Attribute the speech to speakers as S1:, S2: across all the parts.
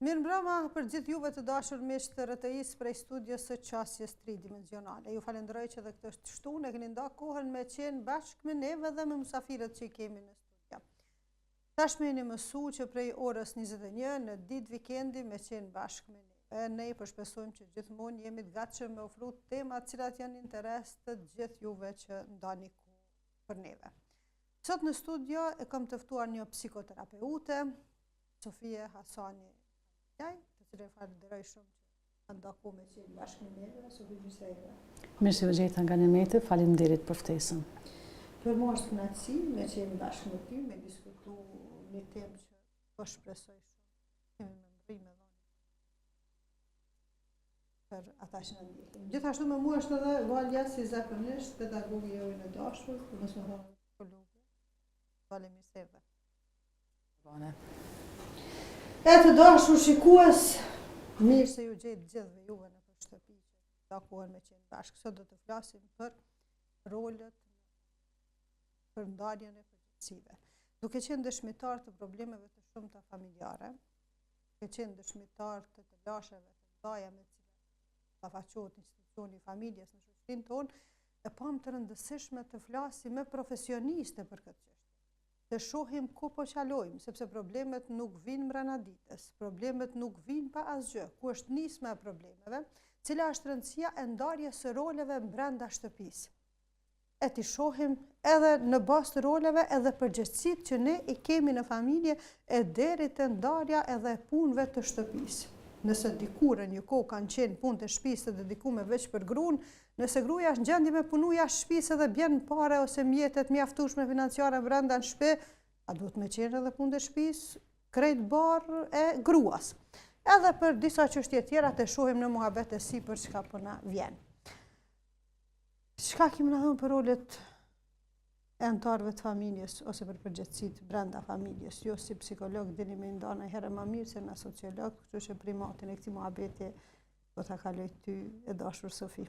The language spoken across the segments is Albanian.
S1: Mirëmbrëma për gjithë juve të dashur miq të RTI-së prej studios së qasjes tridimensionale. Ju falenderoj që edhe këtë të shtunë e keni nda kohën me qenë bashkë me neve dhe me musafirët që i kemi në studio. Tashmë jeni mësu që prej orës 21 në ditë vikendi me qenë bashkë me neve. Ne po shpresojmë që gjithmonë jemi të gatshëm me ofru tema të cilat janë interes të gjithë juve që ndani kohë për neve. Sot në studio e kam të ftuar një psikoterapeute, Sofije Hasani Jaj, të cilën e falenderoj shumë që ka nda kohë me qenë bashkë me neve, Sofi mirë se erdhe.
S2: Mirë se ju gjeta Ganimete, faleminderit për ftesën.
S1: Për mua është kënaqësi me qenë bashkë me ty, me diskutu një temë që po shpresoj shumë, kemi me mrri me dhonë për ata që na ndjekin. Gjithashtu me mua është edhe Valja si zakonisht, pedagogi jonë e dashur, për mos me thonë psikologu. Valja mirë se erdhe.
S2: Bane.
S1: E të dashur shikues, mirë se ju gjej të gjithëve juve nëpër shtëpi që takohen me qenë bashkë. Sot do të flasim për rolet, për ndarjen e përgjegjësive. Duke qenë dëshmitar të problemeve të shumta familjare, duke qenë dëshmitar të telasheve të mëdhaja me të cilat ballafaqohet institucioni i familjes në shoqërinë tonë, e pamë të rëndësishme të flasim me profesioniste për këtë çështje. Të shohim ku po çalojmë, sepse problemet nuk vijnë mbrana ditës, problemet nuk vijnë pa asgjë, ku është nisma e problemeve, cila është rëndësia e ndarjes së roleve brenda shtëpisë. E t'i shohim edhe në bazë të roleve edhe përgjegjësitë që ne i kemi në familje e deri te ndarja edhe e punëve të shtëpisë. Nëse dikur në një kohë kanë qenë punët e shtëpisë të dedikume veç për gruan, nëse gruaja është në gjendje me punu jashtë shtëpisë edhe bjen pare ose mjete të mjaftueshme financiare brenda në shtëpi, a duhet me qenë edhe punët e shtëpisë krejt barrë e gruas. Edhe për disa çështje tjera të shohim në muhabet e sipër çka po na vjen. Çka ki me na thonë për rolet e anëtarëve të familjes ose për përgjegjësitë brenda familjes, jo si psikolog dini me nda najherë ma mirë se na sociolog, kështu që primatin e këtij muhabeti po ta kaloj ty e dashur Sofi.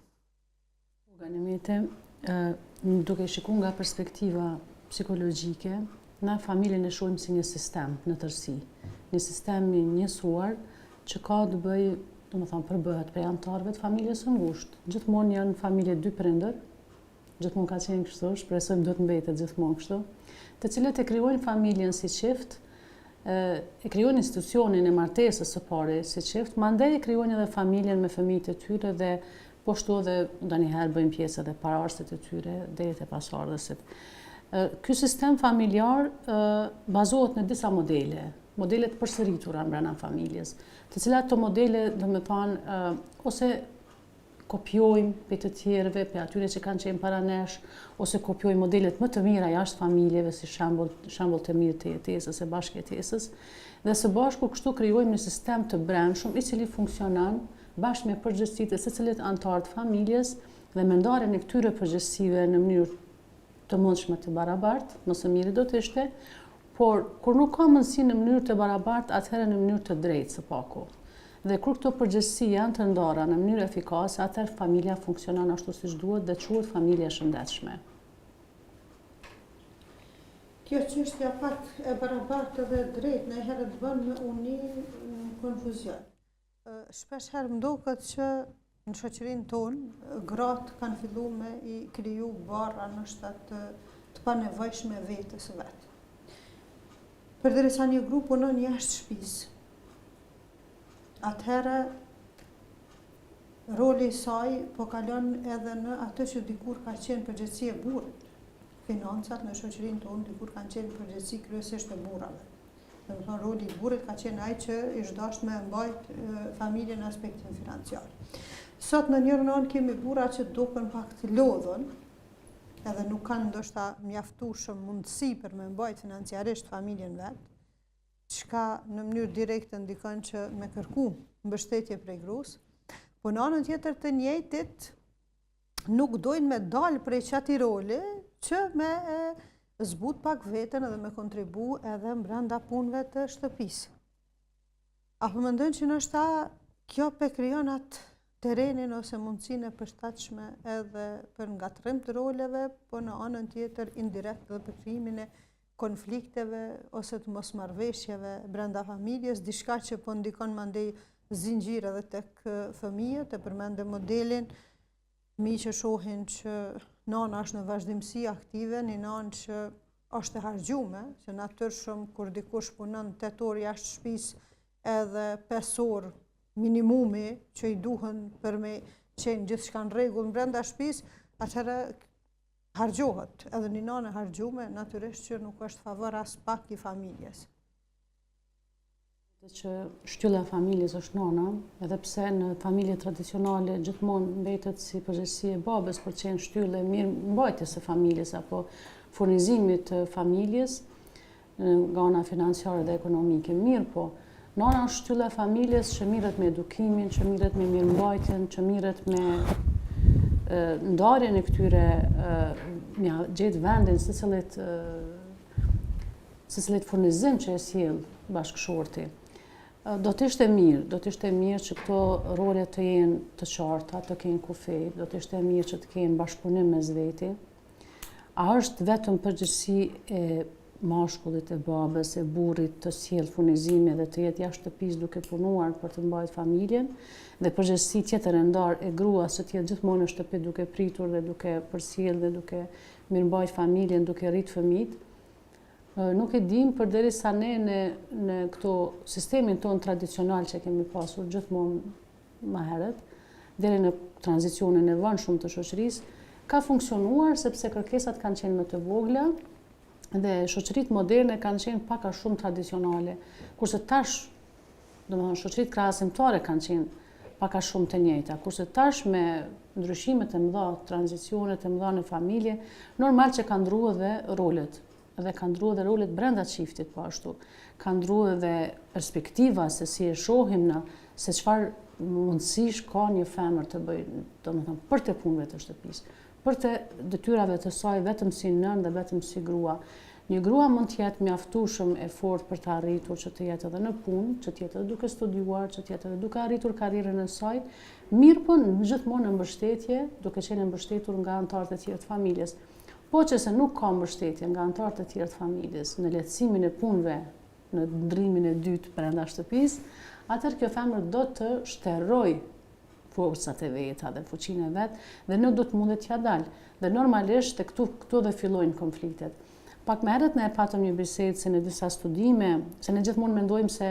S2: Ganimete, duke shiku nga perspektiva psikologjike, na familjen e shohim si një sistem në tërësi, një sistem i njësuar që ka të bëjë, domethonë, përbëhet prej anëtarëve të familjes së ngushtë. Gjithmonë janë familje dy prindër, gjithmonë ka qenë kështu, shpresojmë do të mbetet gjithmonë kështu, të cilët e krijojnë familjen si çift, e krijojnë institucionin e martesës së pari si çift, mandej e krijojnë edhe familjen me fëmijët e tyre dhe po ashtu edhe ndonjëherë bëjnë pjesë edhe paraardhësit e tyre deri te pasardhësit. Ky sistem familjar bazohet në disa modele, modele të përsëritura mbrenda familjes, të cilat këto modele, domethanë, ose kopjojmë prej të tjerëve, prej atyre që kanë qenë para nesh, ose kopjojmë modelet më të mira jashtë familjeve, si shembull, shembull të mirë të jetesës e bashkëjetesës, dhe së bashku kështu krijojmë një sistem të brendshëm i cili funksionon bashkë me përgjegjësitë e secilit anëtar të familjes dhe me ndarjen e këtyre përgjegjësive në mënyrë të mundshme të barabartë, më së miri do të ishte, por kur nuk ka mundësi në mënyrë të barabartë, atëherë në mënyrë të drejtë së paku. Dhe kur këto përgjegjësi janë të ndara në mënyrë efikase, atëherë familja funksionon ashtu siç duhet dhe quhet familje e shëndetshme.
S1: Kjo çështja pak e barabartë dhe e drejtë najherë të bën me u ni në konfuzion. Shpesh herë më duket që në shoqërinë tonë, gratë kanë fillu me i kriju barra ndoshta të, të panevojshme vetes vet. Përderisa një gru punon jashtë shtëpisë, atëherë roli i saj po kalon edhe në atë që dikur ka qenë përgjegjësi e burrit. Financat në shoqërinë tonë dikur kanë qenë përgjegjësi kryesisht e burrave. Domethonë, roli i burrit ka qenë ai që ish dasht me mbajt familjen në aspektin financiar. Sot në njërën anë kemi burra që duken pak të lodhun, edhe nuk kanë ndoshta mjaftueshëm mundësi për me mbajt financiarisht familjen vet, çka në mënyrë direkte ndikon që me kërku mbështetje prej grus, po në anën tjetër të njëjtit nuk dojnë me dalë prej qatij roli që me e zbut pak veten edhe me kontribu edhe mbrenda punëve të shtëpisë. A po mendon që ndoshta kjo pe krijon atë terrenin ose mundësinë e përshtatshme edhe për ngatërrim të roleve, po në anën tjetër indirekt edhe për krijimin e. konflikteve ose të mosmarrëveshjeve brenda familjes, diçka që po ndikon mandej zinxhir edhe tek fëmijët, e përmende modelin, fëmijë që shohin që nana është në vazhdimësi aktive, një nanë që është e harxhume, se natyrshëm kur dikush punon 8 orë jashtë shtëpisë edhe 5 orë minimumi që i duhen për me qenë gjithçka në rregull brenda shtëpisë, atëherë harxhohet. Edhe një nanë e harxhume, natyrisht që nuk është favor aspak i familjes.
S2: Që shtylla e familjes është nona, edhe pse në familje tradicionale gjithmonë mbetet si përgjegjësi e babës për të qenë shtyllë e mirëmbajtjes së familjes apo furnizimit të familjes nga ana financiare dhe ekonomike. Mirëpo, nona është shtylla e familjes që mirret me edukimin, që mirret me mirëmbajtjen, që mirret me ndarjen e këtyre, me ia gjetë vendin secilit secilit furnizim që e sjell bashkëshorti. Do të ishte mirë, do të ishte mirë që këto role të jenë të qarta, të kenë kufi, do të ishte mirë që të kenë bashkëpunim mes veti. A është vetëm përgjegjësi e mashkullit, e babës, e burrit të sjellë furnizimi dhe të jetë jashtë shtëpisë duke punuar për të mbajtur familjen dhe përgjegjësi tjetër e ndarë e gruas që të jetë gjithmonë në shtëpi duke pritur dhe duke përcjellë dhe duke mirëmbajt familjen, duke rrit fëmijët. Nuk e dim përderisa ne në, në këto sistemin tonë tradicional që kemi pasur gjithmonë më herët, deri në tranzicionin e vonshëm të shoqërisë, ka funksionuar sepse kërkesat kanë qenë më të vogla dhe shoqëritë moderne kanë qenë pak a shumë tradicionale. Kurse tash Domethënë, shoqëritë krahasimtare kanë qenë pak a shumë të njëjta, kurse tash me ndryshimet e mëdha, tranzicionet e mëdha në familje, normal që kanë ndru edhe rolet, dhe kanë ndru edhe rolet brenda çiftit po ashtu. Kanë ndru edhe perspektiva se si e shohim na, se çfarë mundësish ka një femër të bëjë, domethënë, përtej punëve të shtëpisë. Përtej detyrave të saj vetëm si nënë dhe vetëm si grua. Një grua mund të jetë mjaftueshëm e fortë për të arritur që të jetë edhe në punë, që të jetë edhe duke studiuar, që të jetë edhe duke arritur karrierën e saj, mirëpo gjithmonë në mbështetje, duke qenë e mbështetur nga anëtarët e tjerë të familjes. Po qe se nuk ka mbështetje nga anëtarët e tjerë të familjes në lehtësimin e punëve, në ndrimin e dytë brenda shtëpisë, atëherë kjo femër do të shterojë forcat e veta dhe fuqinë e vet dhe nuk do të mundet t'ia dalë. Dhe normalisht te këtu këtu dhe fillojnë konfliktet. Pak më herët ne e patëm një bisedë se në disa studime, se ne gjithmonë mendojmë se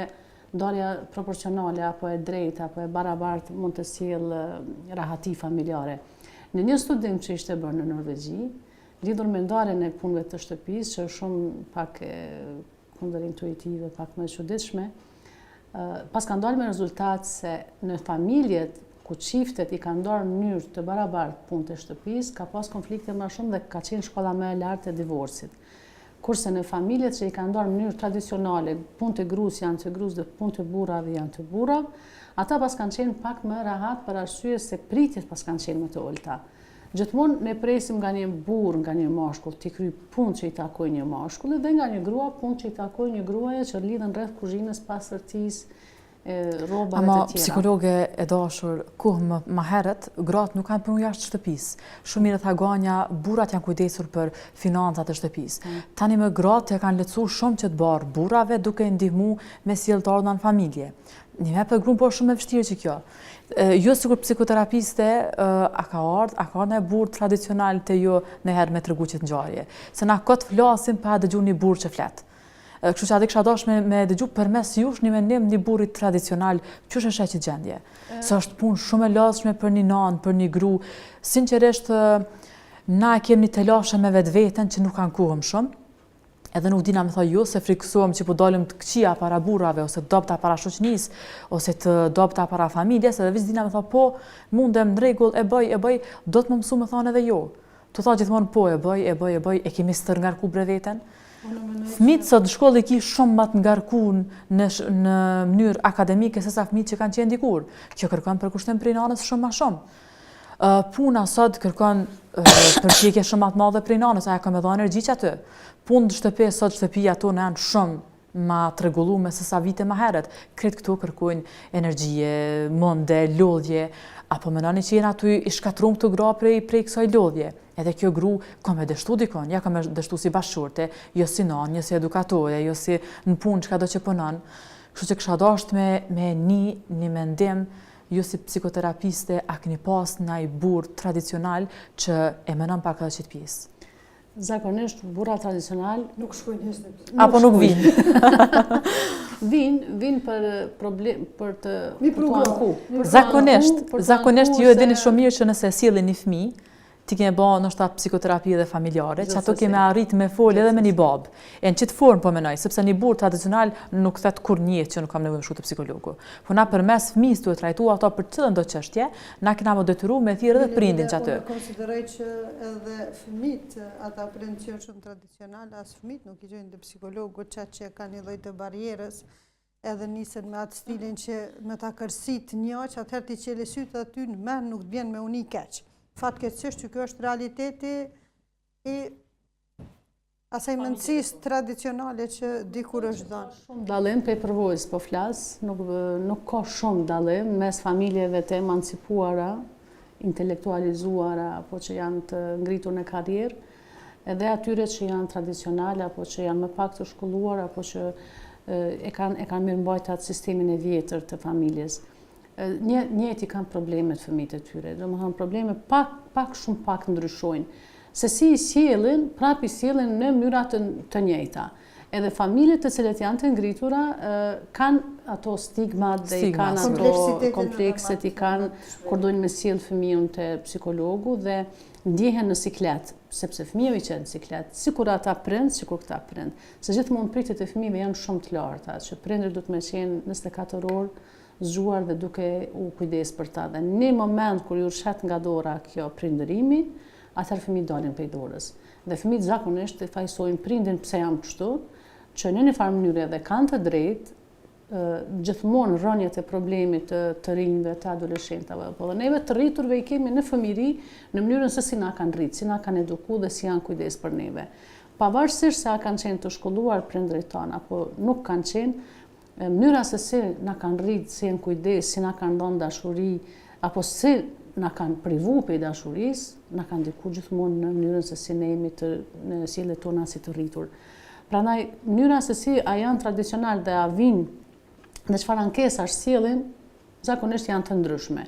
S2: ndarja proporcionale apo e drejtë apo e barabartë mund të sjellë rahati familjare. Në një studim që ishte bërë në Norvegji, lidhur me ndarjen e punëve të shtëpisë, që është shumë pak kundërintuitive, pak më e çuditshme, paskan dalë me rezultat se në familjet ku çiftet i kanë ndarë në mënyrë të barabartë punët e shtëpisë, ka pas konflikte më shumë dhe ka qenë shkalla më e lartë e divorcit. Kurse në familjet që i kanë ndarë në mënyrë tradicionale, punët e gruas janë të gruas dhe punët e burrave janë të burrave, ata paskan qenë pak më rahat për arsye se pritjet paskan qenë më të ulëta. Gjithmonë ne presim nga një burrë, nga një mashkull t'i kryjë punët që i takojnë një mashkulli dhe nga një grua punët që i takojnë një gruaje që lidhen rreth kuzhinës, pastërtisë, rrobave
S3: të tjera. Ama psikologe e dashur, kohë më, ma herët, gratë nuk kanë punu jashtë shtëpisë. Shumë mirë tha Ganja, burrat janë kujdesur për financat e shtëpisë. Mm. Tani më gratë e kanë lehtësu shumë qët barrë burrave duke ndihmu me sjellë të ardhuna në familje. Një me për grunë po shumë e vështirë që kjo. Ju sikur psikoterapiste, a ka ardhë, a ka ardhë një burrë tradicional te ju najherë me tregu qët ngjarje? Se na kot flasim pa dëgju një burrë që flet. Kështu që atë kisha dashë me, me dëgju përmes jush një mendim një burri tradicional, qysh e sheh qët gjendje? Se është punë shumë e lodhshme për një nanë, për një gru. Sinqerisht, na e kemi një telashe me vetveten që nuk ankohem shumë, edhe nuk dina me thonë jo se frikësohem që po dalim të këqija para burrave ose të dobta para shoqënisë ose të dobta para familjes, edhe veç dina me thonë po, mundem në rregull, e bëj, e bëj, do të më mësu me thonë edhe jo. Tu thonë gjithmonë po, e bëj, e bëj, e bëj, e kemi stërngarku bre veten. Fëmijët sot në shkollë i ki shumë ma të ngarku në, në mënyrë akademike sesa fëmijët që kanë qenë dikur. Kjo kërkon përkushtim prej nanës shumë ma shumë. Puna sot kërkon përpjekje shumë ma të madhe prej nanës, ajo ka me dhanë energji qaty. Punë në shtëpi sot shtëpia tonë janë shumë ma të rregullume se sa vite ma herët. Krejt këto kërkojnë energjie, monde, lodhje. Apo menoni që jena tu i shkatërru këto gra prej, prej kësaj lodhje. Edhe kjo gru ka me dështu dikun, ja ka me dështu si bashkëshorte, jo si nonë, jo si edukatore, jo si në punë çka do që punon. Kështu që kisha dashtë me, me ni një mendim, ju si psikoterapiste, a keni pas naj burrë tradicional që e menon pak edhe qëtë pjesë?
S2: Zakonisht burra tradicional
S1: nuk shkojnë hiç në
S3: Apo nuk vinë.
S2: Vinë, vinë për problem për të për të anku.
S3: Zakonisht, zakonisht ju e dini shumë mirë që nëse sjellin një fëmijë, ti ke ba ndoshta psikoterapi edhe familjare, që ato ke me arrit me fol edhe me një babë. E në qitë formë po menoj, sepse një burrë tradicional nuk thet kurrë n'jetë që nuk kam nevojë me shku te psikologu. Po na përmes fëmijës tu e trajtu ato për cilën do çështje, na kena me detyru me thirrë edhe prindin
S1: që aty. Unë konsideroj që edhe fëmijët, ata prind që janë shumë tradicional, as fëmijët nuk i gjojnë te psikologu, që që kanë një lloj të barrierës, edhe nisen me atë stilin që me ta kërsit një, që atëherë t'i çeli sytë aty në men nuk të bjen me u ni keq. Fatkeqësisht që kjo është realiteti i Asaj mendësisë tradicionale që dikur është
S2: dhënë. Shumë dallim prej përvojës po flas, nuk nuk ka shumë dallim mes familjeve të emancipuara, intelektualizuara apo që janë të ngritur në karrierë, edhe atyre që janë tradicionale apo që janë më pak të shkolluar apo që e kanë e kanë mirëmbajtur atë sistemin e vjetër të familjes. Një, njëjtë i kanë problemet fëmijët e tyre, domethënë probleme pak, pak shumë pak ndryshojnë. Se si i sjellin, prapë i sjellin në mënyra të, të njëjta. Edhe familjet të cilët janë të ngritura, kanë ato stigmat dhe i kanë ato komplekset, i kanë kur dojnë me sjell fëmijën te psikologu dhe ndjehen në siklet, sepse fëmijët i qenë në siklet, sikur ata prind, sikur këta prind. Se gjithmonë pritjet e fëmijëve janë shumë të larta, që prindërit duhet me qenë 24 orë zgjuar dhe duke u kujdes për ta. Dhe në moment kur ju rrëshqet nga dora kjo prindërimi, atëherë fëmijët dalin prej dorës. Dhe fëmijët zakonisht e fajsojnë prindin pse jam kështu, që në një farë mënyre edhe kanë të drejtë, gjithmonë rrënjët e problemit të të rinjve, të adoleshentave, po dhe neve të rriturve i kemi në fëmijëri në mënyrën se si na kanë rritë, si na kanë eduku dhe si janë kujdes për neve. Pavarësisht se a kanë qenë të shkolluar prindërit tanë apo nuk kanë qenë, Mënyra se si na kanë rritë, si janë kujdes, si na kanë dhënë dashuri, apo si na kanë privu prej dashurisë, na kanë ndiku gjithmonë në mënyrën se si ne jemi të, në sjelljet tona si të rritur. Prandaj, mënyra se si a janë tradicional dhe a vijnë dhe çfarë ankesash sjellin, zakonisht janë të ndryshme.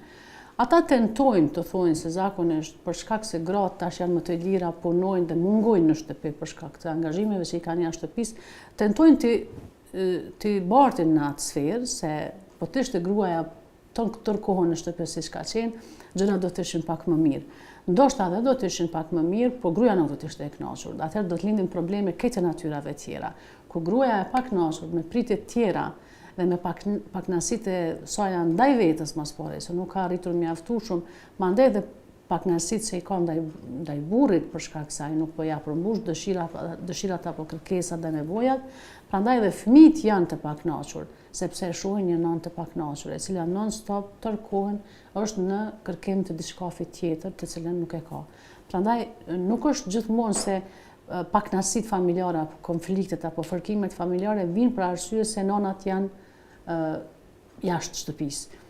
S2: Ata tentojnë të thonë se zakonisht për shkak se gratë tash janë më të lira, punojnë dhe mungojnë në shtëpi për shkak të angazhimeve që i kanë jashtë shtëpisë, tentojnë të t'i bartin në atë sferë, se po të ishte gruaja të tërë kohën në shtëpi siç ka qenë, gjërat do të ishin pak më mirë. Ndoshta edhe do të ishin pak më mirë, po gruaja nuk do të ishte e kënaqur. Atëherë do të lindin probleme krejt të natyrave tjera. Ku gruaja e pakënaqur me pritje tjera dhe me pak pakënaqësitë e saja ndaj vetes më së pari, se nuk ka arritur mjaftueshëm, mandej edhe pakënaqësitë që i ka ndaj ndaj burrit për shkak se ai nuk po ia përmbush dëshirat dëshirat apo kërkesat dhe nevojat, prandaj edhe fëmijët janë të pakënaqur, sepse e shohin një nënë të pakënaqur, e cila non stop tërë kohën është në kërkim të diçkafit tjetër, të cilën nuk e ka. Prandaj nuk është gjithmonë se pakënaqësitë familjare apo konfliktet apo fërkimet familjare vijnë për arsye se nënat janë jashtë shtëpisë.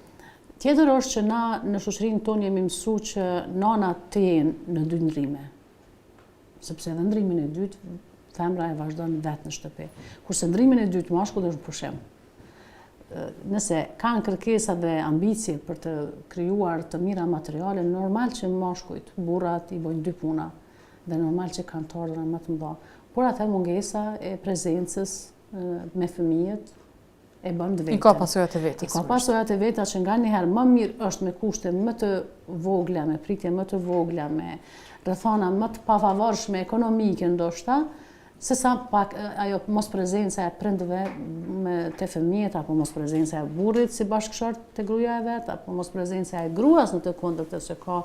S2: Tjetër është që na në shoqërinë tonë jemi mësu që nanat të jenë në dy ndrime. Sepse edhe ndrimin e dytë femra e vazhdon vetë në shtëpi. Kurse ndrimin e dytë mashkulli është në pushim. Nëse kanë kërkesa dhe ambicie për të krijuar të mira materiale, normal që mashkujt, burrat i bojnë dy puna dhe normal që kanë të ardhura më të mëdha. Por atëherë mungesa e prezencës me fëmijët e bën të
S3: vetën. I ka pasojat e
S2: veta. I ka pasojat e veta që nganjëherë më mirë është me kushte më të vogla, me pritje më të vogla, me rrethana më të pafavorshme ekonomike ndoshta, se sa pak ajo mosprezenca e prindëve me te fëmijët apo mosprezenca e burrit si bashkëshort te gruaja e vet apo mosprezenca e gruas në të kundërt se ka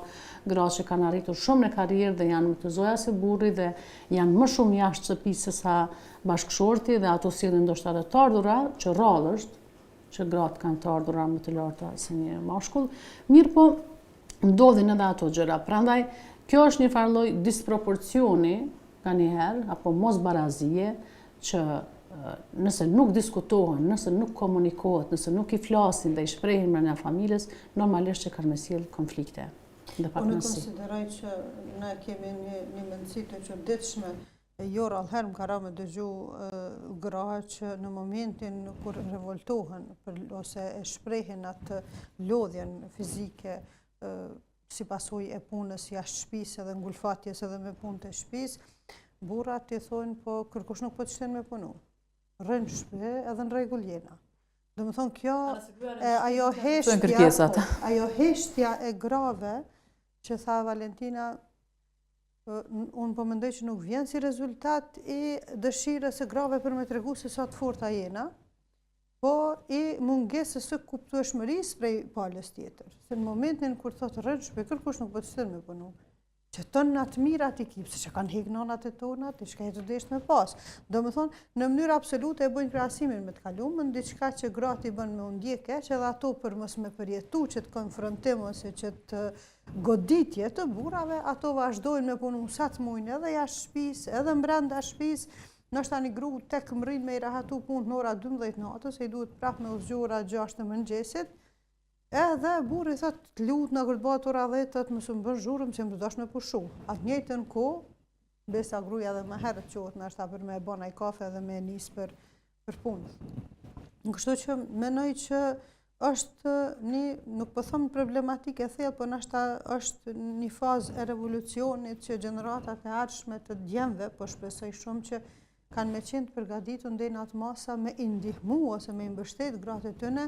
S2: gra që kanë arritur shumë në karrierë dhe janë më të zoja se burri dhe janë më shumë jashtë shtëpisë se sa bashkëshorti dhe ato sjellin ndoshta edhe të ardhura, që rrallë është, që gratë kanë të ardhura më të larta se një mashkull, mirëpo ndodhin edhe ato gjëra. Prandaj, kjo është një farë lloj disproporcioni nganjëherë, apo mosbarazie, që nëse nuk diskutohen, nëse nuk komunikohet, nëse nuk i flasin dhe i shprehin mrena familjes, normalisht që kanë me sjellë konflikte. Dhe
S1: Unë konsideroj që ne kemi një, një mendësi të çuditshme, jo rrallëherë më ka ra me dëgju gra që në momentin kur revoltohen për, ose e shprehin atë lodhjen fizike si pasojë e punës jashtë shtëpisë edhe ngulfatjes edhe me punë të shtëpisë, burrat i thonë po kërkush nuk po të shtin me punu. Rri në shpi edhe në rregull jena. Domethonë kjo, ajo heshtja, po, ajo heshtja e grave që tha Valentina, unë po mendoj që nuk vjen si rezultat i dëshirës së grave për me tregu se sa të forta jena, po i mungesës së kuptueshmërisë prej palës tjetër. Se në momentin kur thotë rri në shpi, kërkush nuk po të shtin me punu. Që tonë të mirat i ki, pse që kanë hek nonat e tona, ti çka je tu desht me pas. Domethonë, në mënyrë absolute e bëjnë krahasimin me të kalumen, diçka që gratë i bën me u ndje keq, edhe ato për mos me përjetu qët konfrontim ose qët goditje të burrave, ato vazhdojnë me punu sa të mujnë edhe jashtë shpisë, edhe mbrenda shpisë, Ndoshta një gru tek mrrin me i rahatu punët në ora 12 natës, e i duhet prapë me u zgju ora 6 të mëngjesit, edhe burri thot, të lutna kur të bëhet ora 10, thot, mos më bën zhurmë se jam tu dasht me pushu. Atë njëjtën kohë, besa gruaja edhe më herët çohet ndoshta për me e bë naj kafe edhe me nis për për punë. Kështu që mendoj që është një, nuk po them problematikë e thellë, po ndoshta është një fazë e revolucionit që gjeneratat e ardhshme të djemve, po shpresoj shumë që kanë me qenë të përgatitur deri në atë masa me i ndihmu ose me i mbështet gratë e tyne,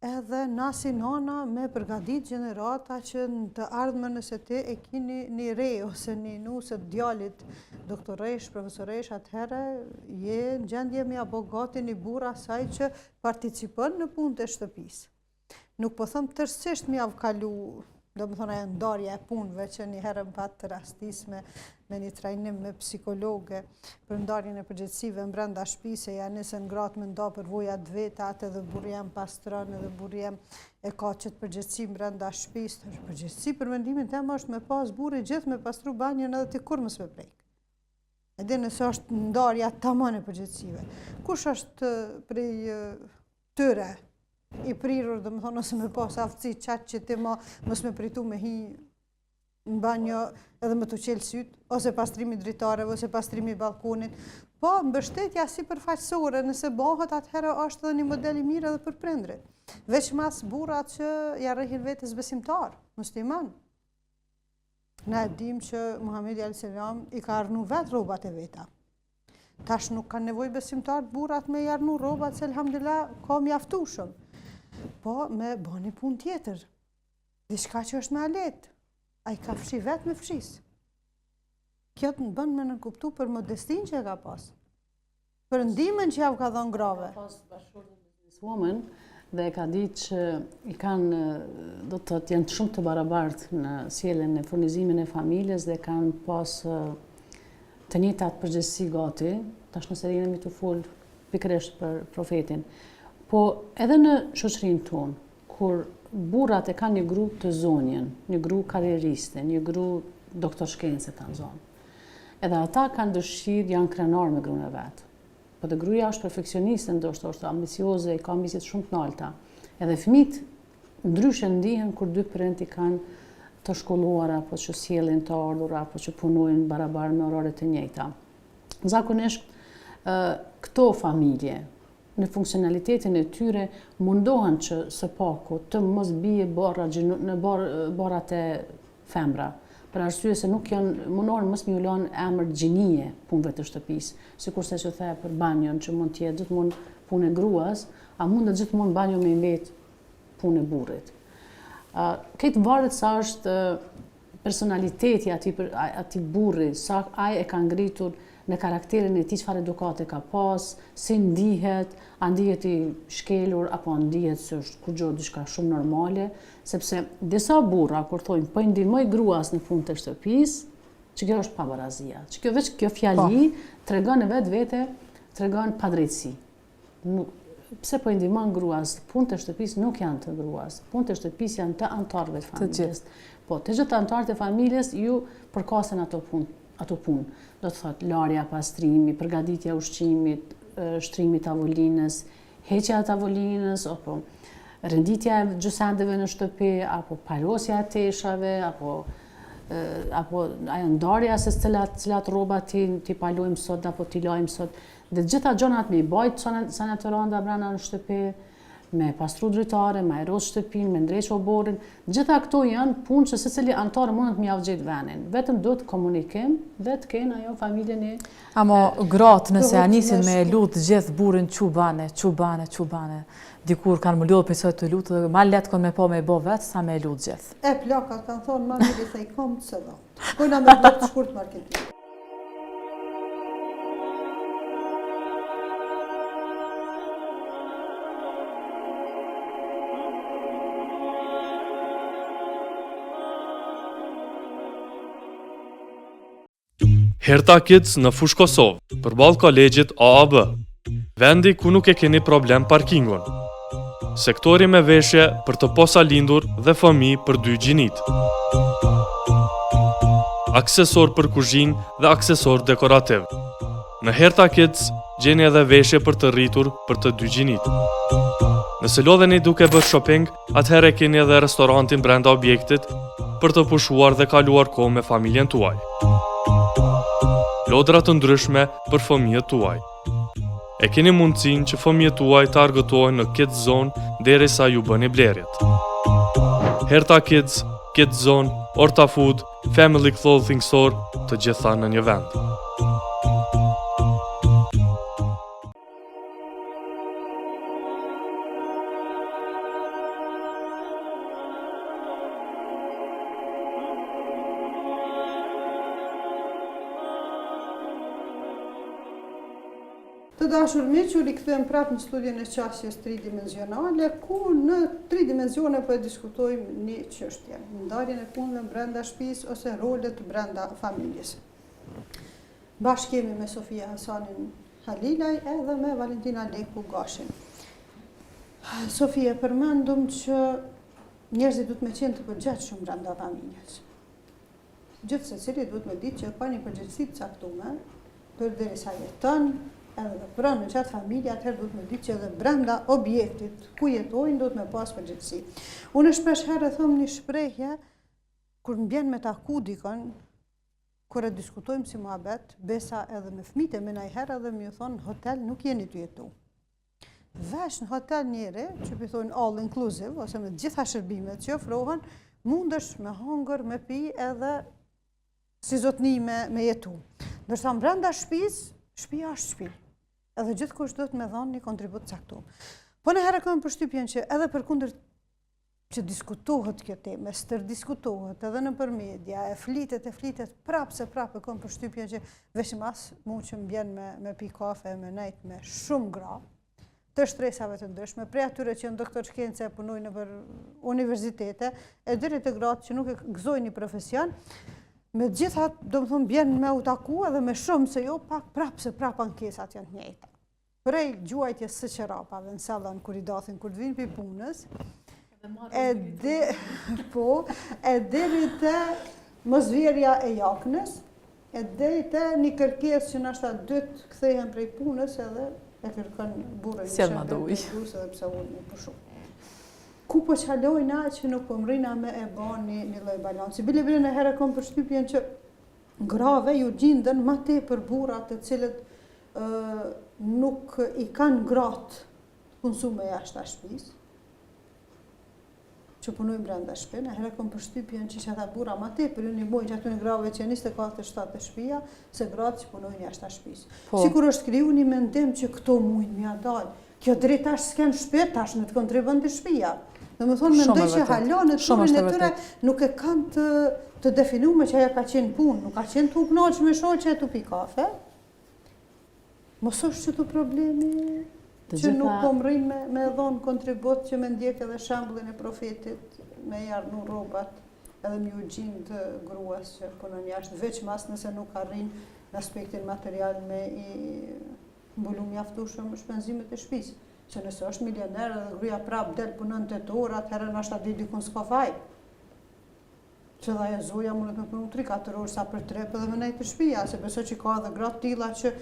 S1: edhe na si nana me përgatit gjenerata që në të ardhmen nëse ti e kini një re ose një nuse të djalit doktoresh, profesoresh, atëherë je në gjendje me ia bo gati një burrë asaj që participon në punët e shtëpisë. Nuk po them tërësisht me jau kalu, domethonë ajo ndarja e punëve që një herë më pat rastis me, me një trajnim me psikologe për ndarjen e përgjegjësive mbrenda shtëpisë, ja nisën gratë me nda përvojat e veta, atë edhe burri jem pastron, edhe burri jem e ka qët përgjegjësi mbrenda shtëpisë. Përgjegjësi për mendimin tem është me pas burri gjithë me pastru banjën edhe ti kurrë mos me prek. Edhe nëse është ndarja tamam e përgjegjësive. Kush është prej tyre i prirur, domethonë, ose me pas aftësi qaq që ti ma mos me pritu me hi në banjo edhe me t'u çelë sytë, ose pastrimi dritareve, ose pastrimi balkonit. Po, mbështetja sipërfaqësore, nëse bëhet, atëherë është edhe një model i mirë edhe për prindrit. Veçmas burrat që ja rrehin vetes besimtar, musliman. Na e dim që Muhammedi a.s. i ka arnu vetë rrobat e veta. Tash nuk kanë nevojë besimtarët burrat me i arnu rrobat, se elhamdulillah ka mjaftushëm. Po, me bo një punë tjetër. Diçka që është ma e lehtë. Ai ka fshi vetë me fshisë. Kjo të bën me nënkuptu për modestinë që e ka pas. Për ndihmën që jau ka dhënë
S2: grave. Ka pas bashkëshorten businesswoman dhe e ka ditë që i kanë, do të thotë, janë shumë të barabartë në sjelljen e furnizimin e familjes dhe kanë pas të njëjtat përgjegjësi gati, tash nëse jemi tu fol pikërisht për profetin. Po edhe në shoqërinë tonë, kur burrat e kanë një gru të zonjën, një gru karrieriste, një gru doktor shkence ta zonë. Edhe ata kanë dëshirë, janë krenar me grunë e vet. Po dhe gruaja është perfeksioniste, ndoshta është ambicioze, i ka ambiciet shumë të nalta. Edhe fëmijët ndryshe ndihen kur dy prindt i kanë të shkolluar apo që sjellin të ardhura apo që punojnë barabar me orare të njëjta. Zakonisht këto familje në funksionalitetin e tyre mundohen që së paku të mos bie barra në barra te femra, për arsye se nuk janë mundohen mos me ju lënë emër gjinie punëve të shtëpisë, sikurse që the për banjon që mund të jetë gjithmonë punë e gruas, a mundet gjithmonë banjo me i mbet punë e burrit. Uh, Këtë varet sa është personaliteti atij për atij burri, sa ai e ka ngritur në karakterin e tij çfarë edukate ka pas, si ndihet, a ndihet i shkelur apo a ndihet se është kurgjo diçka shumë normale, sepse disa burra kur thonë po i ndihmoj gruas në punë të shtëpisë, që kjo është pabarazia. Që kjo veç kjo fjali po. tregon në vetvete, tregon padrejtësi. Nuk, pse po i ndihmon gruas? Punët e shtëpisë nuk janë të gruas. Punët e shtëpisë janë të anëtarëve të familjes. Po, të gjithë anëtarët e familjes ju përkasin ato punë, ato punë. Do të thotë larja, pastrimi, përgatitja e ushqimit, shtrimi i tavolinës, heqja e tavolinës apo. Renditja e gjësendeve në shtëpi, apo palosja e teshave, apo apo ajo ndarja se cilat, cilat rroba t'i, t'i palojmë sot, apo t'i lajmë sot. Dhe gjitha gjonat me i bajt sene të randa brenda në shtëpi, me pastru dritare, me ajros shtëpinë, me ndreq oborrin, gjitha këto janë punë që secili anëtar mundet me jau gjetë venin. Vetëm duhet komunikim dhe të kenë ajo familje një...
S3: Amo gratë nëse ja nisin me e lutë gjithë burrin çu bane, çu bane, çu bane, dikur kanë m'u lodhë prej saj tu lutë dhe ma lehtë kon me po me bo vetë sa me e lutë
S1: gjithë. E plakat kanë thonë ma mirë i thej komt se dhomë. Shkojna me bllok të shkurt marketing.
S4: Herta Kids në Fushë Kosovë, përballë kolegjit AAB. Vendi ku nuk e keni problem parkingun. Sektori me veshje për të posalindur dhe fëmijë për dy gjinitë. Aksesorë për kuzhinë dhe aksesorë dekorativ. Në Herta Kids gjeni edhe veshje për të rritur për të dy gjinitë. Nëse lodheni duke bërë shopping, atëherë keni edhe restorantin brenda objektit për të pushuar dhe kaluar kohë me familjen tuaj. Lodra të ndryshme për fëmijët tuaj. E keni mundësinë që fëmijët tuaj të argëtohen në Kids Zone derisa ju bëni blerjet. Herta Kids, Kids Zone, Orta Food, Family Clothing Store, të gjitha në një vend.
S1: Të dashur miq, u rikthyem prapë në studion e qasjes tridimenzionale, ku në tri dimensione po e diskutojmë një çështje, ndarjen e punëve brenda shtëpisë ose rolet brenda familjes. Bashkë jemi me Sofia Hasanin Halilaj edhe me Valentina Leku Gashin. Sofia, përmendëm që njerëzit duhet me qenë të përgjegjshëm brenda familjes. Gjithsecili duhet me ditë që ka një përgjegjësi të caktume, përderisa jeton edhe vepron në qatë familje, atëherë duhet me ditë që edhe brenda objektit ku jetojnë duhet me pas përgjegjësi. Unë shpesh herë e thom një shprehje, kur më bjen me taku dikon, kur e diskutojmë si muhabet, besa edhe me fmijtë e mi najherë edhe me ju thonë, hotel nuk jeni tu jetu. Veç në hotel njeri, që po i thonë all inclusive, ose me gjitha shërbimet që ofrohen, mundesh me hongër, me pi edhe si zotni me, me jetu. Ndërsa brenda shpis, shpia është shpi. Edhe gjithkush duhet me dhonë një kontribut caktum. Po najherë kam përshtypjen që edhe përkundër që diskutohet kjo temë, stërdiskutohet edhe nëpër media, e flitet, e flitet, prapë se prapë e kom përshtypjen që veçmas mu që më bjen me, me pi kafe e me nejt me shumë gra, të shtresave të ndryshme, prej atyre që janë doktor shkence e punojnë nëpër universitete, e deri te gratë që nuk e gëzojnë një profesion, megjithatë, domethonë, bjen me u taku edhe me shumë se jo pak, prapë se prapë ankesat janë të njëjta. Prej gjuajtjes së çorapave në sallon kur i dathin kur të vinë prej punës, e de, po, e deri te mosvjerja e jaknës, e deri te një kërkesë që nashta dytë kthehen prej punës edhe e kërkon burrin
S3: Sjellma do ujë.
S1: Edhe pse unë me pushu. Ku po çalojna që nuk po mrrina me e ba një, një lloj balanci. Bile bile najherë kom përshtypjen që grave ju gjinden ma tepër burra të cilët nuk i kanë gratë të punësume jashtë shtëpisë, që punojnë brenda shtëpi, najherë kom përshtypjen që qata burra ma tepër ju ndihmojnë qatyne grave që janë 24/7 te shtëpia, se gratë që punojnë jashtë shtëpisë. Po. Sikur është kriju një mendim që këto mujnë me ia dalë. Kjo deri tash s'ke në shtëpi, tash me të kontribuon te shtëpia. Domethonë, mendoj që hala në trurin e tyre nuk e kanë të, të definume që ajo ka qenë punë, nuk ka qenë tu u knaqë me shoqe e tu pi kafe. Mos është qëtu problemi që nuk po mrrin me, me dhonë kontribut që me ndjekë edhe shembullin e profetit, me i arnu rrobat edhe me ju gjindë gruas që punon jashtë, veçmas nëse nuk arrin në aspektin material me i mbulu mjaftueshëm shpenzimet e shtëpisë. Se nëse është milioner edhe gruaja prap del punon 8 orë, atëherë nashta deri dikun s'ka faj. Që dhe ajo zoja mundet me punu 3-4 orë sa për trep edhe me nejtë te shpia, se besoj që ka edhe gra të tilla që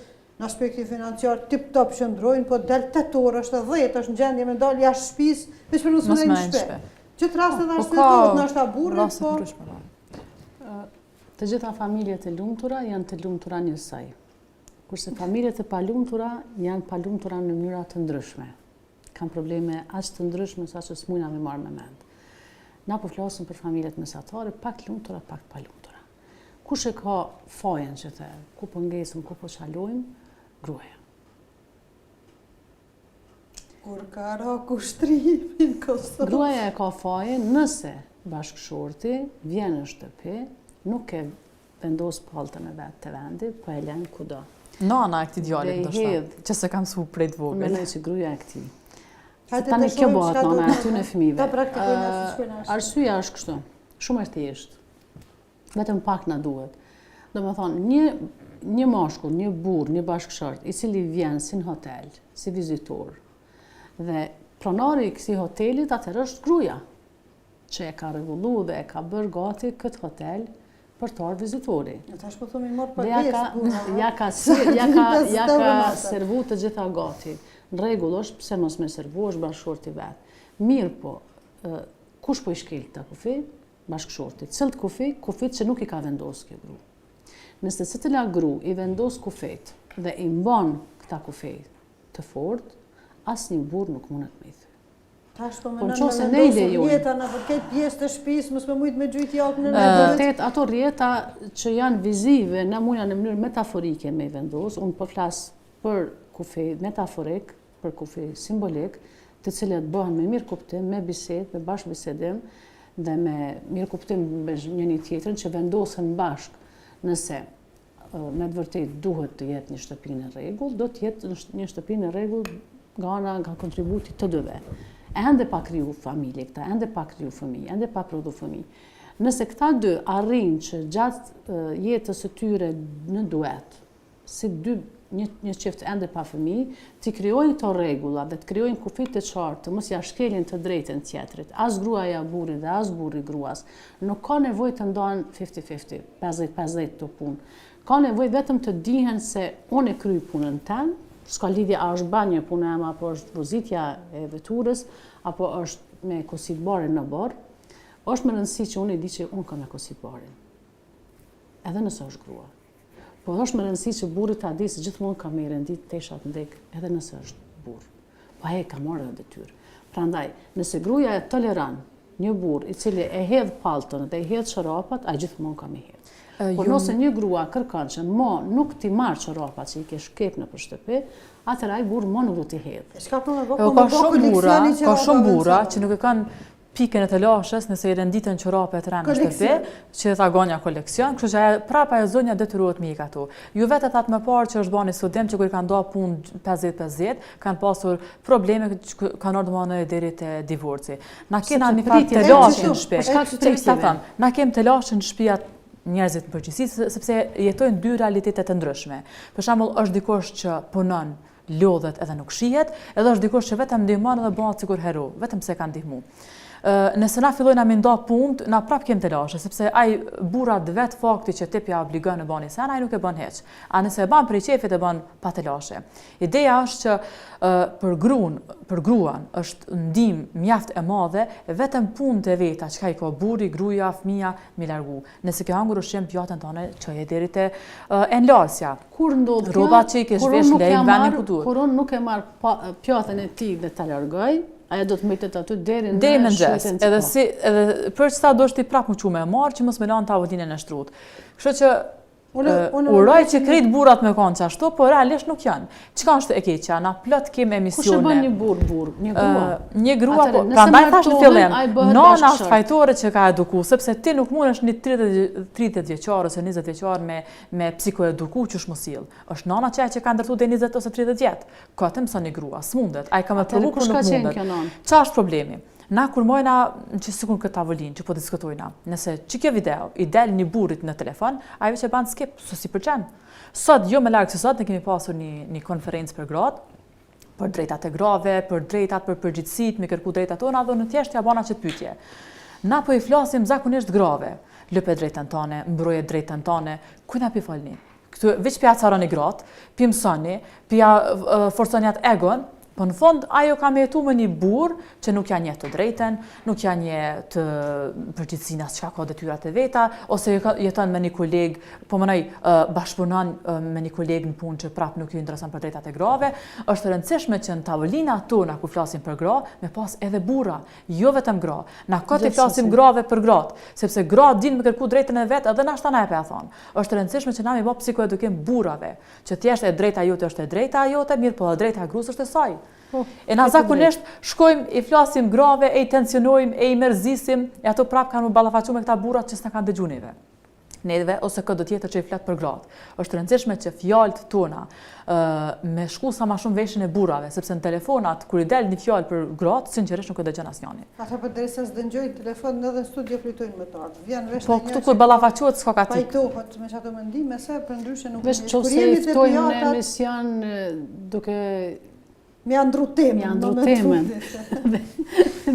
S1: Në aspektin financiar tip top qëndrojnë, po del 8 orë është 10, është në gjendje me dalë jashtë shtëpisë, veç për mos me në shtëpi. Qët rast edhe po, arsyetohet ndoshta burri, po.
S2: Të gjitha familjet e lumtura janë të lumtura njësoj. Kurse familjet e palumtura janë palumtura në mënyra të ndryshme. Kanë probleme aq të ndryshme sa që s'mujna me marrë me mend. Na po flasim për familjet mesatare, pak të lumtura, pak të palumtura. Kush e ka fajin që the, ku po ngecim, ku po çalojmë, gruaja.
S1: Kur ka ra kushtrimi në
S2: Kosovë. Gruaja e ka fajin nëse bashkëshorti vjen në shtëpi, nuk e vendos pallton e vet te vendi, po e len kudo.
S3: Nana e këtij djalit ndoshta, që s'e ka mësu prej të vogël.
S2: Mendoj që gruaja e këtij. Tani kjo bëhet nana e atyne fëmijëve. Arsyeja është kështu, shumë e thjeshtë. Vetëm pak na duhet. Domethonë, një, një mashkull, një burrë, një bashkëshort, i cili vjen si në hotel, si vizitor, dhe pronari i kësi hotelit atëherë është gruja, që e ka rregullu dhe e ka bërë gati këtë hotel për të ardhur
S1: vizitori. Ja tash po thomi marr pagesë.
S2: Ja ka ja ka ja ka ja ka servu të gjitha gati. Në rregull është pse mos me servu është bashkëshorti vet. Mirëpo, kush po i shkel këta kufi? Bashkëshorti. Cilët kufi? Kufit që nuk i ka vendosë kjo gru. Nëse secila gru i vendos kufit dhe i mban këta kufi të fort, asnjë burrë nuk mundet me i
S1: thy. Tash po po menon me vendosë rrjeta nëpër këtë pjesë të shpisë, mos me mujtë me gjujt jakën
S2: në në vërtet, ato rrjeta që janë vizive, na mujna në mënyrë metaforike me i vendosë, unë po flas për kufi metaforik, për kufi simbolik, të cilët bëhen me mirëkuptim, me bisedë, me bashkëbisedim dhe me mirëkuptim me njëni tjetrin që vendosen bashkë nëse me të vërtetë duhet të jetë një shtëpi në rregull, do të jetë një shtëpi në rregull nga ana nga kontributi të dyve. Ende pa kriju familje këta, ende pa kriju fëmijë, ende pa prodhu fëmijë. Nëse këta dy arrijnë që gjatë jetës së tyre në duet, si dy një një çift ende pa fëmijë, t'i krijojnë këto rregulla dhe të krijojnë kufi të qartë, të mos ia shkelin të drejtën tjetrit, as gruaja burrit dhe as burri gruas, nuk ka nevojë të ndahen fifty-fifty, 50-50 këto punë. Ka nevojë vetëm të dihen se unë e kryj punën tem, s'ka lidhje a është banjo puna eme apo është vozitja e veturës, apo është me kosit barin në oborr, është me rëndësi që unë e di që unë kam me kosit barin. Edhe nëse është grua. Po është me rëndësi që burri ta di se gjithmonë ka me i rendit teshat në degë, edhe nëse është burrë. Po ai e ka marrë edhe detyrë. Prandaj, nëse gruaja e toleron një burrë i cili e hedh pallton dhe i hedh çorapat, ai gjithmonë ka me i hedh. Por nëse një grua kërkon që mo nuk t'i marr çorapat që i ke shkep nëpër shtëpi, atëherë ai burrë mo nuk do t'i
S1: hedh. Çka po me bë, po me bë
S3: koleksionin Ka shumë burra që nuk e kanë pikën e telashes nëse i renditen çorapet rend në shtëpi, që tha Ganja koleksion, kështu që ajo prapa ajo zonja detyrohet me ik ato. Ju vetë e thatë më parë që është bërë një studim që kur i kanë nda punë 50-50, kanë pasur probleme që kanë ardhur më deri te divorci. Na kena një farë telashe në shtëpi. Për shkak të pritjeve. Na kem telashe në shtëpia njerëzit në përgjithësi sepse jetojnë dy realitete të ndryshme. Për shembull, është dikush që punon lodhet edhe nuk shihet, edhe është dikush që vetëm ndihmon edhe bëhet sikur hero, vetëm pse ka ndihmu. Nëse na fillojna me nda punët, na prap kem telashe, sepse ai burrat vet fakti që ti pja obligon me ba ni sen, ai nuk e bën hiç. A nëse e ban prej qefit e bën pa telashe. Ideja është që për gruan, për gruan është ndihmë mjaft e madhe vetëm punët e veta çka i ka burri, gruaja, fëmija mi largu. Nëse ke hangër ushqim pjatën tënde çoje deri te enëlarësja.
S2: Kur ndodh
S3: kjo? Rrobat që i ke zhvesh lej në vendin ku
S2: duhet. Kur unë nuk e marr pjatën e tij dhe ta largoj, ajo do të mbetet aty deri
S3: në deri në mëngjes. Edhe si edhe për çfarë do ti prapë mu çu me e marr që mos me lanë tavolinën e shtrut. Kështu që Uroj që krejt burrat me kanë qashtu, po realisht nuk janë. Çka është e keqja? Na plot kem
S2: emisione. Kush e bën një burrë burrë? Një
S3: grua. Një grua, po, prandaj thash në fillim, nana është fajtore që ka eduku, sepse ti nuk mundesh një 30 vjeçar ose 20 vjeçar me me psikoeduku qysh m'u sill. Është nana që që ka ndërtu deri 20 ose 30 vjet. Ka të mëson një grua, s'mundet. Ai ka me provu por nuk mundet. Qa është problemi? Na kur majna që sikur këtë tavolinë që po diskutojna, nëse që kjo video i del një burrit në telefon, ai veç e ban skip, se s'i pëlqen. Sot, jo më larg se sot, ne kemi pasur një, një konferencë për gratë, për drejtat e grave, për drejtat, për përgjegjësitë, me kërku drejtat tona, dhe unë thjesht ja bana qët pyetje. Na po i flasim zakonisht grave, lype drejtën tane, mbroje drejtën tane, kujna pi folni? Këtu veç p'ja acaroni gratë, p'i mësoni, p'ja forconi atë egon, po në fund ajo ka me jetu me një burrë që nuk ja njeh të drejtën, nuk ja njeh të përgjegjësinë as çka ka detyrat e veta, ose jeton me një koleg, po menoj bashkëpunon me një koleg në punë që prap nuk ju intereson për drejtat e grave, është e rëndësishme që në tavolina tona ku flasim për gra, me pas edhe burra, Jo vetëm gra. Na kot i flasim grave për gratë, sepse gratë dinë me kërku drejtën e vet edhe nashta na e pa thonë. Është e rëndësishme që na me bë psikoedukim burrave, që thjesht e drejta jote është e drejta jote, mirëpo e drejta e gruas është e saj. Po, e na zakonisht shkojmë i flasim grave e i tensionojmë e i mërzisim, e ato prapë kanë me u ballafaqu me këta burrat që s'na kanë dëgju neve. neve ose këdo tjetër që i flet për gratë. Është e rëndësishme që fjalët tona me shku sa ma shumë veshin e burrave, sepse në telefonat kur i del një fjalë për gratë, sinqerisht nuk e dëgjon
S1: asnjani. Ata përderisa s'dëgjojnë telefon edhe në studio pritojnë me të ardhë.
S3: Vjen vesh Po këtu kur ballafaqohet s'ka ka
S1: tik. Pajtohet me qato mendime se përndryshe
S2: nuk Veç qoftë se i ftojmë në emision duke
S1: Me ja ndru temën.
S2: Me ja ndru temën.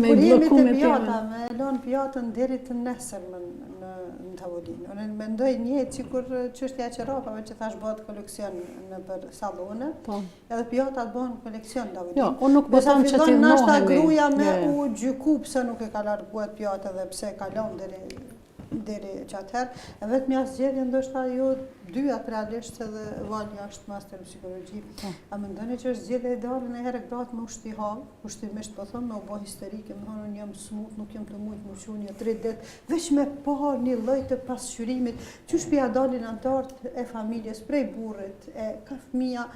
S1: Me i blloku me temën. Me e lon pjatën deri të nesërmen në, në tavolinë. Unë mendoj njëjtë sikur çështja e çorapave që thash bëhet koleksion nëpër sallone. Po. Edhe pjatat bëhen koleksion në
S2: tavolinë. Jo, unë nuk po them që
S1: t'i ndohemi. Gruja me u gjyku pse nuk e ka larguar pjatën dhe pse e ka lënë deri deri që atëherë, e vetmja zgjedhje ndoshta ju dyjat realisht edhe Valja është master në psikologji. Po. A mendoni që është zgjedhja ideale najherë gratë me u shti hall, kushtimisht po thom me u bë histerike, me thonë unë jam smut, nuk jam tu mujt m'u çu një tri ditë, veç me pa një lloj të pasqyrimit, qysh po ja dalin anëtarët e familjes prej burrit e ka fëmija,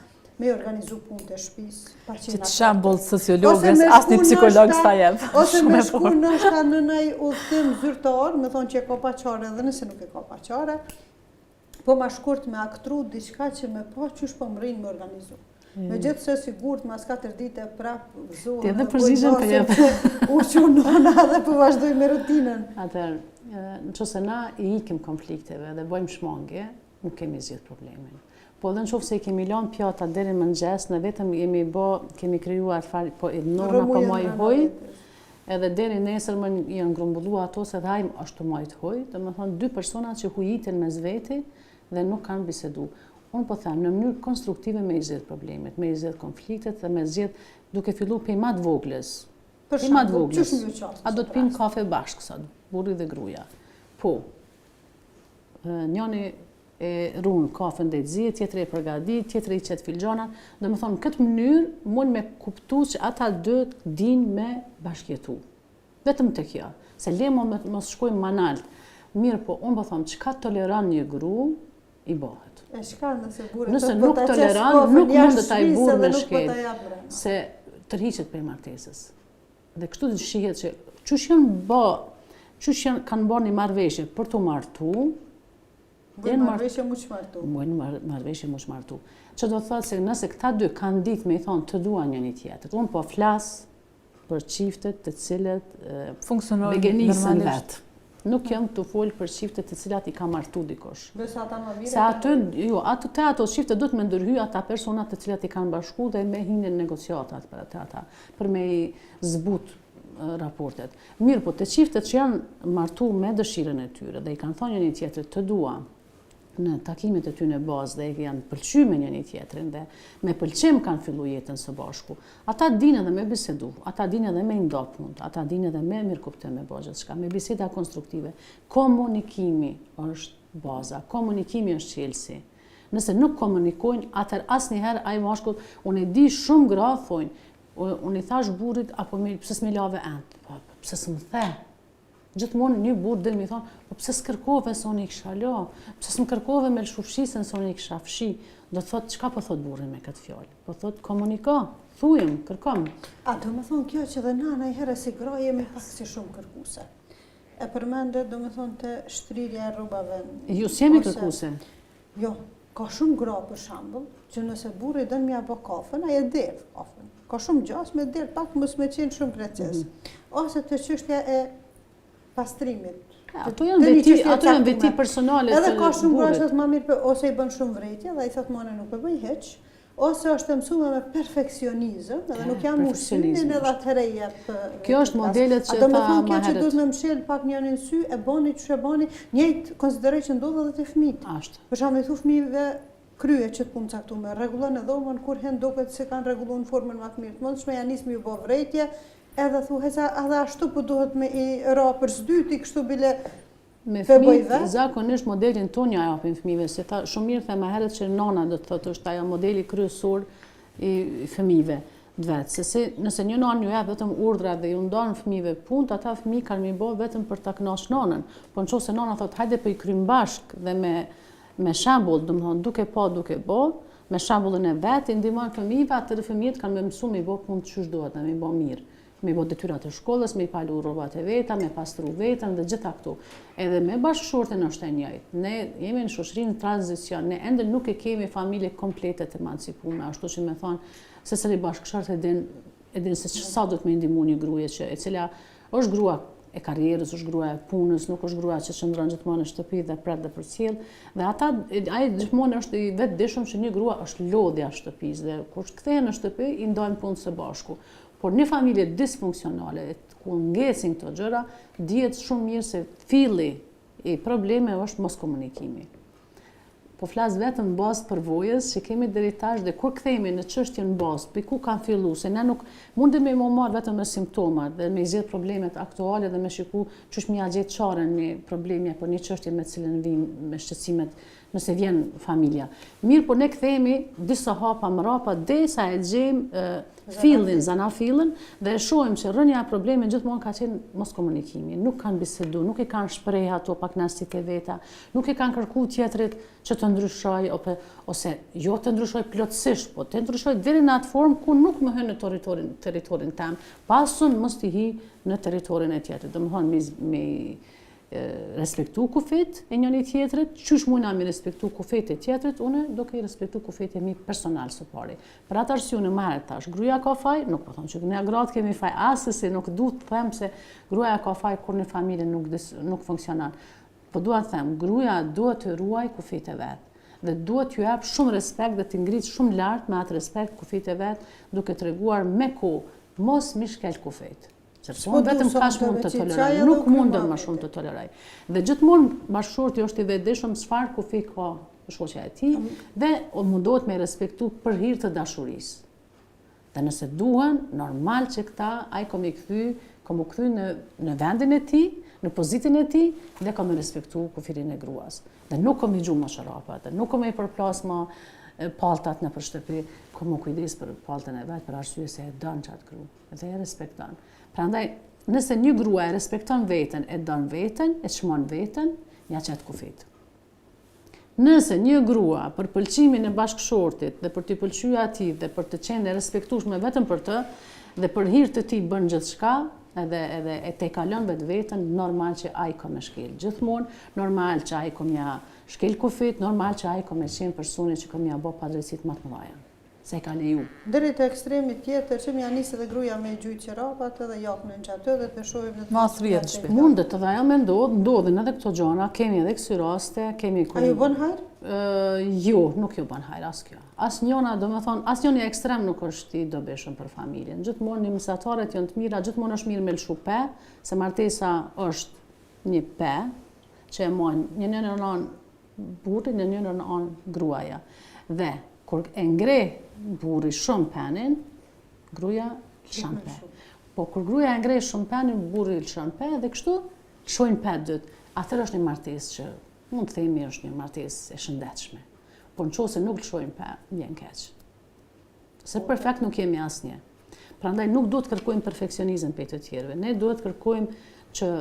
S1: me organizu punët e
S3: shtëpisë, pa qenë Qit shembull sociologes, asnjë psikolog s'ta
S1: jep. Ose me shku ndoshta në naj udhëtim zyrtar, me thonë që e ka pa qare edhe nëse nuk e ka pa qare, po ma shkurt me aktru diçka që me pa qysh po mrrin me organizu. Mm. Megjithëse sigurt, mas 4 dite prap
S2: gëzohen. Ti edhe përgjigjen të jep.
S1: U çu nona dhe po vazhdoj me rutinën.
S2: Atëherë, në qoftë se na i ikim konflikteve dhe bëjmë shmangie, nuk kemi zgjidh problemin. Po edhe në qoftë se i kemi lanë pjatat deri në mëngjes, ne vetëm jemi bo, kemi krijuar farë, po idhnohna, po maj huj, edhe deri nesër më janë grumbullu ato se dhe ai është tu majt huj, domethonë dy persona që hujiten mes veti dhe nuk kanë bisedu. Unë po them, në mënyrë konstruktive me i zgjidh problemet, me i zgjidh konfliktet dhe me zgjidh duke fillu prej ma të voglës.
S1: Për
S2: ma të voglës. A do të pimë kafe bashkë sot, burri dhe gruja? Po, njani e run kafen deri t'zihet, tjetri e përgatit, tjetri i qet filxhanat, domethonë, në këtë mënyrë mund me kuptu që ata dy din me bashkëjetu. Vetëm te kjo, se le mo me mos shkojmë ma nalt. Mirëpo, unë po thom, çka toleron një gru, i
S1: bëhet. E çka nëse
S2: burri Nëse po nuk toleron, nuk mundet ai burrë me po shkel, se tërhiqet prej martesës. Dhe kështu të shihet që qysh janë bë, qysh janë kanë bërë një marrëveshje për t'u
S1: martu, Bëjnë marrëveshje m'u
S2: çmartu. Bëjnë marrëveshje m'u çmartu. Që do të thotë se nëse këta dy kanë ditë me i thonë të dua njëni tjetrit, unë po flas për çiftet të cilët
S3: funksionojnë begenisen
S2: vetë. Nuk jam tu folë për çiftet të cilat i ka martu dikush.
S1: Dhe ata më
S2: mirë. Se aty, jo, aty te ato çifte duhet me ndërhy ata persona të cilat i kanë bashku dhe me hi në negociatat për ata, ata, për me i zbut raportet. Mirëpo, te çiftet që janë martu me dëshirën e tyre dhe i kanë thonë njëni tjetrit të dua në takimet e tyre bazë dhe janë pëlqy me njëni tjetrin dhe me pëlqim kanë fillu jetën së bashku. Ata dinë edhe me bisedu, ata dinë edhe me i nda punët, ata dinë edhe me mirëkuptim me bo gjithçka, me biseda konstruktive. Komunikimi është baza, komunikimi është çelësi. Nëse nuk komunikojnë, atëherë asnjëherë ai mashkull, unë e di shumë gra thonë, unë i thash burrit apo mi pse s'mi lave enët, po, pse s'më the? Gjithmonë një burrë del me i thonë, po pse s'kërkove se unë i kisha la, pse s'më kërkove me lëshu fshisën se unë i kisha fshi. Do të thotë, çka po thotë burri me këtë fjalë? Po thotë, komuniko, thujëm, kërkom.
S1: A do me thonë kjo që dhe na najherë si gra jemi pak si shumë kërkuse? E përmende, do me thonë te shtrirja e rrobave.
S2: Jo, s'jemi kërkuse.
S1: Jo, ka shumë gra për shembull, që nëse burri don me ia bë kafen, ai e derdh kafen. Ka shumë gjasë me derdh pak mos me qenë shumë preciz. Mm -hmm. Ose te çështja e pastrimit.
S2: Ato janë veti, ato janë veti personale
S1: të Edhe ka shumë gra që më mirë ose i bën shumë vërejtje dhe ai thotë more nuk e bëj hiç, ose është e mësuar me perfeksionizëm, edhe nuk ja mush synin edhe atëherë i
S2: jep. Kjo është modelet që tha
S1: më herët. kjo që duhet me mshel pak njërin sy, e bani që e bani, njëjtë konsideroj që ndodh edhe te fëmijët.
S2: Ashtu.
S1: Për shembull, i thu fëmijëve. Krye qët punë t'caktume, rregullone dhomën, kur hin duket s'e kanë rregullu në formën ma të mirë të mundshme, ja nis me ju bo vërejtje, edhe thu heca edhe ashtu po duhet me i ra për s'dyti kështu bile
S2: Me fëmijët, zakonisht modelin tonë ja japim fëmijëve, se tha, shumë mirë the më herët që nana do të thotë është ajo modeli kryesor i fëmijëve të vet. Se se nëse një nanë ju jep vetëm urdhra dhe ju ndan fëmijëve punët, ata fëmijë kanë me i bo vetëm për ta kënaq nanën. Po në qoftë se nana thotë hajde po i kryjmë bashkë dhe me me shembull, domethënë duke pa, duke bo, me shembullin e vet i ndihmon fëmijëve, atëherë fëmijët kanë me mësu me i bo punët qysh duhet dhe me i bo mirë me i bo detyrat e shkollës, me i palu rrobat e veta, me pastru veten dhe gjitha këto. Edhe me bashkëshortin është e njëjtë. Ne jemi në shoqëri në tranzicion, ne ende nuk e kemi familje komplete të emancipume, ashtu që me thonë, secili bashkëshort e din, e din se sa duhet me ndihmu një gruje që e cila është grua e karrierës, është grua e punës, nuk është grua që qëndron gjithmonë në shtëpi dhe pret dhe përcjell. Dhe ata ai gjithmonë është i vetëdijshëm që një grua është lodhja e shtëpisë dhe kur kthehen në shtëpi i ndajnë punët së bashku. Por një familje disfunksionale ku ngecin këto gjëra, dihet shumë mirë se filli i problemeve është moskomunikimi. Po flas vetëm në bazë të përvojës që kemi deri tash dhe kur kthehemi në çështjen bazë, prej ku kanë fillu, se ne nuk mundemi me u marrë vetëm me simptomat dhe me i zgjidh problemet aktuale dhe me shiku qysh me ia gjetë çaren një problemi apo një çështje me të cilën vijnë me shqetësimet nëse vjen familja. Mirëpo ne kthehemi disa hapa mrapa derisa e gjejmë fillin, zanafillën dhe e shohim që rrënja e problemit gjithmonë ka qenë moskomunikimi. Nuk kanë bisedu, nuk i kanë shpreh ato pakënaqësitë e veta, nuk i kanë kërku tjetrit që të ndryshojë ope, ose jo të ndryshojë plotësisht, po të ndryshojë deri në atë formë ku nuk më hyn në territorin, territorin tem, pas unë mos t'i hy në territorin e tjetrit. Domethënë, me, me respektu kufit e njëni tjetrit, qysh mujna me respektu kufit e tjetrit, une duke i respektu kufit e mi personal së pari. Për atë arsye unë më herët thash, gruaja ka faj, nuk po them që ne gratë kemi faj, assesi nuk du të them se gruaja ka faj kur një familje nuk nuk funksionon. Po dua të them, gruaja duhet të ruajë kufit e vet dhe duhet t'ju jap shumë respekt dhe t'i ngrit shumë lart me atë respekt kufit e vet, duke treguar me kohë mos mi shkel kufit. Sepse unë vetëm kaq mund të toleroj, nuk mundem më shumë të toleroj. Dhe gjithmonë bashkëshorti është i vetëdijshëm çfarë kufi ka shoqja e tij dhe mundohet me respektu për hir të dashurisë. Dhe nëse duhen, normal që këta ai ka me kthy, ka me kthy në në vendin e tij, në pozitën e tij dhe ka me respektu kufirin e gruas. Dhe nuk ka me gju më çorapat, dhe nuk ka me i përplas më paltat nëpër shtëpi, ka me kujdes për paltën e vet për arsye se e don qatë gru dhe e respekton. Prandaj, nëse një grua e respekton veten, e don veten, e çmon veten, ja qet kufit. Nëse një grua për pëlqimin e bashkëshortit dhe për t'i pëlqyer atij dhe për të qenë e respektueshme vetëm për të dhe për hir të tij bën gjithçka, edhe edhe e tejkalon vetveten, normal që ai ka me shkel gjithmonë, normal që ai ka me ja shkel kufit, normal që ai ka me qenë personi që ka me ja bë padrejtësitë më të mëdha. Se e ka
S1: leju. Deri te ekstremi tjetër që me ja nis edhe gruaja me gjujt çorapat edhe jaknën qaty dhe të shohim në
S3: Mas rrihet në
S2: shtëpi. Mundet edhe ajo me ndodh, ndodhin edhe këto gjana, kemi edhe kësi raste, kemi
S1: A ju bën hajr?
S2: Jo, nuk ju bën hajr as kjo. Asnjona, domethonë, asnjoni ekstrem nuk është i dobishëm për familjen. Gjithmonë një mesataret janë të mira, gjithmonë është mirë me lëshu pe, se martesa është një pe, që e majnë një në njërën anë burri, në njërën anë gruaja. Dhe, kur e ngre burri shumë penin, gruaja lëshon pe. Po kur gruaja e ngre shumë penin, burri lëshon pe dhe kështu lëshojnë pe dytë. Atëherë është një martesë që mund të themi është një martesë e shëndetshme. Por në qoftë se nuk lëshojnë pe, vjen keq. Se perfekt nuk jemi asnjë. Prandaj nuk duhet të kërkojmë perfeksionizëm prej të tjerëve. Ne duhet të kërkojmë që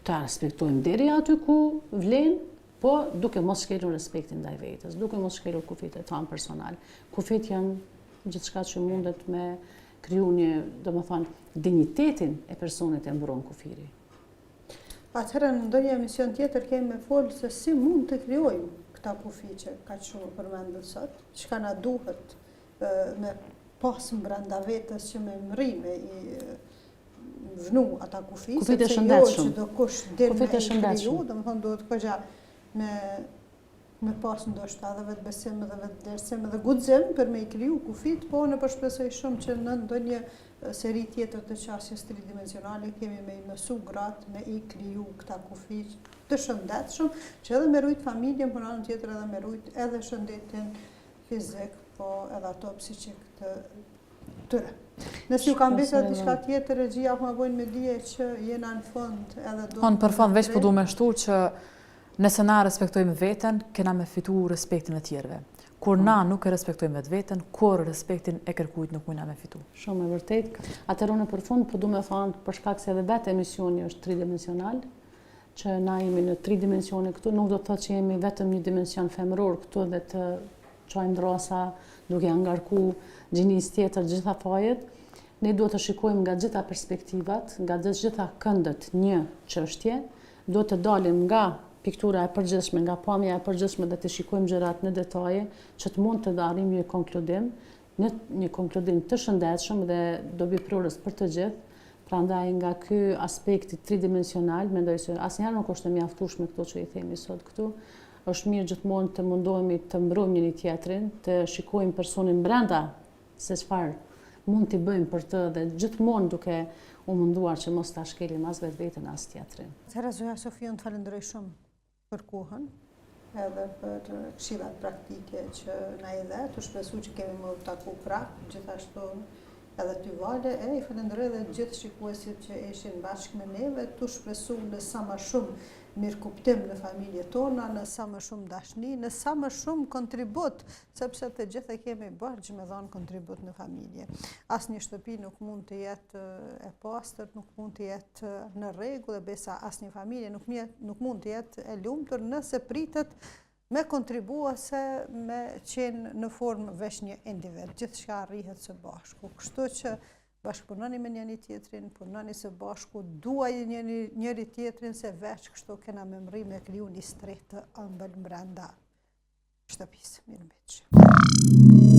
S2: ta respektojmë deri aty ku vlen, po duke mos shkelur respektin ndaj vetes, duke mos shkelur kufijtë tanë personal. Kufijtë janë gjithçka që mundet me kriju një, domethënë, dinjitetin e personit e mbron kufiri.
S1: Atëherë në ndonjë emision tjetër kemi me folë se si mund të krijojmë këta kufi që kaq shumë përmendët sot, çka na duhet me pas brenda vetes që me mrri me i vnu ata kufi,
S2: sepse jo
S1: çdokush din me i kriju, domethonë duhet kogja me me pas ndoshta edhe vetëbesim edhe vetëvlerësim edhe guxim për me i kriju kufit, po unë po shpresoj shumë që në ndonjë seri tjetër të qasjes tridimensionale kemi me i mësu gratë me i kriju këta kufi të shëndetshëm, që edhe me rujt familjen, por në anën tjetër edhe me rujt edhe shëndetin. fizik, po edhe ato psikik të tyre. Nëse ju ka mbetur diçka tjetër, regjia po ma bojnë me dije që jena në fund edhe
S3: do... Po në përfund, veç po du me shtu që nëse na respektojmë veten, kena me fitu respektin e tjerëve. Kur na nuk e respektojmë vetveten, kur respektin e kërkujt nuk mujna me fitu.
S2: Shumë e vërtet. Atëherë unë për fund po du me thonë, për shkak se edhe vetë emisioni është tridimensional, që na jemi në tri dimensione këtu, nuk do të thotë që jemi vetëm një dimension femëror këtu dhe të çajmë drasa duke ia ngarku gjinisë tjetër gjitha fajet. Ne duhet të shikojmë nga gjitha perspektivat, nga të gjitha këndet një çështje, duhet të dalim nga piktura e përgjithshme, nga pamja e përgjithshme dhe të shikojmë gjërat në detaje që të mund të arrijmë një konkludim, një, një konkludim të shëndetshëm dhe dobiprurës për të gjithë, prandaj nga ky aspekti tridimensional, mendoj se asnjëherë nuk është e mjaftueshme këto që i themi sot këtu. Është mirë gjithmonë të mundohemi të mbrojmë njëri tjetrin, të shikojmë personin brenda se çfarë mund t'i bëjmë për të dhe gjithmonë duke u munduar që mos ta shkelim as vetveten as tjetrin.
S1: Atëherë zonja Sofia, unë të falenderoj shumë për kohën edhe për këshillat praktike që na i dhe, tu shpresu që kemi me u taku prapë, gjithashtu edhe ty Vale, e i falenderoj edhe gjithë shikuesit që ishin bashkë me neve, tu shpresu në sa më shumë mirëkuptim në familje tona, në sa më shumë dashni, në sa më shumë kontribut, sepse të gjithë e kemi borxh me dhanë kontribut në familje. Asnjë shtëpi nuk mund të jetë e pastër, nuk mund të jetë në rregull e besa asnjë familje nuk, nuk mund të jetë e lumtur nëse pritet me kontribu ose me qenë në formë veç një individ. Gjithçka arrihet së bashku. Kështu që bashkëpunoni me njëri tjetrin, punoni së bashku, duaje njëri tjetrin se veç kështu kena me mrri me kriju një strehë të ëmbël mbrenda shtëpisë. Mirëmbetshi.